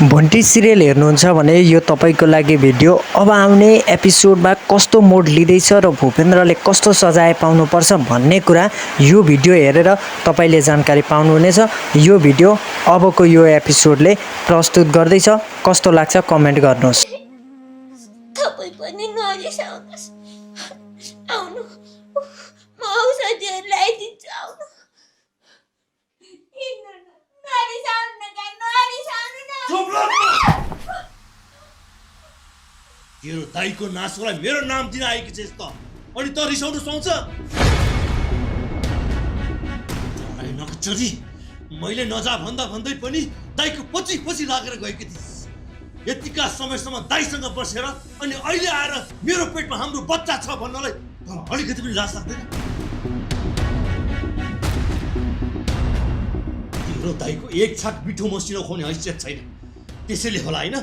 भुन्टी serial हेर्नुहुन्छ भने यो तपाईको लागि भिडियो। अब आउने एपिसोडमा कस्तो मोड लिँदैछ र भूपेन्द्रले कस्तो सजाय पाउनुपर्छ भन्ने कुरा यो भिडियो हेरेर तपाईले जानकारी पाउनुहुनेछ। यो भिडियो अबको यो एपिसोडले प्रस्तुत गर्दैछ। कस्तो लाग्छ कमेन्ट गर्नुहोस्। तपाई पनि नरिसाउनुस्। आउनु म औषधिहरु ल्याइदिन्छु आउनु। तेरो दाइको नासोलाई मेरो नाम दिन आएकी छेस त अनि त रिसाउनु सुहाउँछ। तँलाई नकचरी मैले नजा भन्दा भन्दै पनि दाइको पछि पछि लागेर गएकी थिइस्। यतिका समयसम्म दाइसँग बसेर अनि अहिले आएर मेरो पेटमा हाम्रो बच्चा छ भन्नलाई तर अलिकति पनि लाज लाग्दैन। तिम्रो दाइको एक छाक मिठो मसिनो खुवाउने हैसियत छैन। त्यसैले होला हैन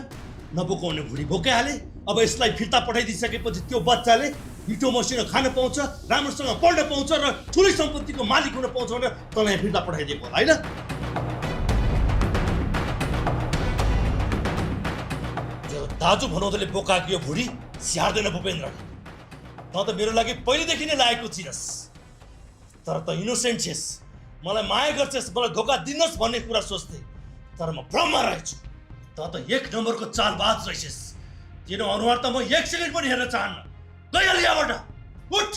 नबोकाउने भुँडी बोकाइहाले। अब यसलाई फिर्ता पठाइदिसकेपछि त्यो बच्चाले मिठो मसिनो खान पाउँछ, राम्रोसँग पढ्न पाउँछ र ठुलै सम्पत्तिको मालिक हुन पाउँछ भनेर तँलाई फिर्ता पठाइदिएको होला हैन। त्यो दाजु भनाउँदैले बोकाएको यो भुँडी स्याहार्दैन भूपेन्द्र। त त मेरो लागि पहिलेदेखि नै लागेको छिरस् तर त इनोसेन्ट छेस। मलाई माया गर्छस्, मलाई धोका दिनुहोस् भन्ने कुरा सोच्थे तर म भ्रममा रहेछु। त त एक नम्बरको चालबाज रहेछस्। तेरो अनुहार त म एक सेकेन्ड पनि हेर्न चाहन्न। गइहाल यहाँबाट, उठ।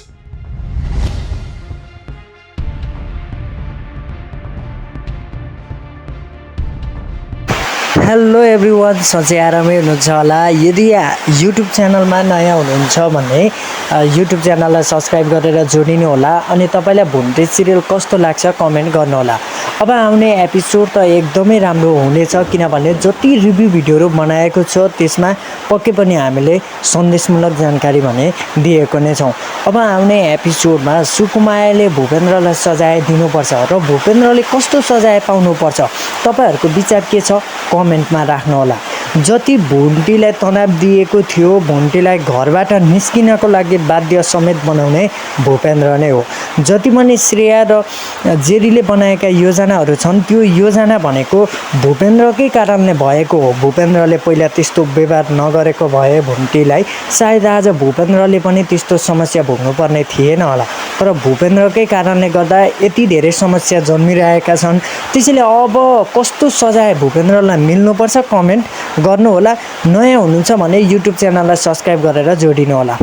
हेलो एभ्रिवान, सधैँ आरामै हुनुहुन्छ होला। यदि युट्युब च्यानलमा नयाँ हुनुहुन्छ भने युट्युब च्यानललाई सब्सक्राइब गरेर जोडिनु होला अनि तपाईलाई भुन्टी सिरियल कस्तो लाग्छ कमेन्ट गर्नुहोला। अब आउने एपिसोड त एकदमै राम्रो हुनेछ किनभने जति रिभ्यू भिडियोहरू बनाएको छ त्यसमा पक्कै पनि हामीले सन्देशमूलक जानकारी भने दिएको नै छौँ। अब आउने एपिसोडमा सुकुमायाले भूपेन्द्रलाई सजाय दिनुपर्छ र भूपेन्द्रले कस्तो सजाय पाउनुपर्छ तपाईहरूको विचार के छ कमेन्टमा राख्नुहोला। जति भुन्टीलाई तनाव दिएको थियो, भुन्टीलाई घरबाट निस्किनको लागि बाध्य समेत बनाउने भूपेन्द्र नै हो। जति पनि श्रेया र जेरीले बनाएका योजनाहरू छन् त्यो योजना भनेको भूपेन्द्रकै कारणले भएको हो। भूपेन्द्रले पहिला त्यस्तो व्यवहार नगरेको भए भुन्टीलाई सायद आज भूपेन्द्रले पनि त्यस्तो समस्या भोग्नुपर्ने थिएन होला। तर भूपेन्द्रकै कारणले गर्दा यति धेरै समस्या जन्मिरहेका छन्। त्यसैले अब कस्तो सजाय भूपेन्द्रलाई मिल्नुपर्छ कमेन्ट गर्नुहोला। नयाँ हुनुहुन्छ भने युट्युब च्यानललाई सब्सक्राइब गरेर जोडिनु होला।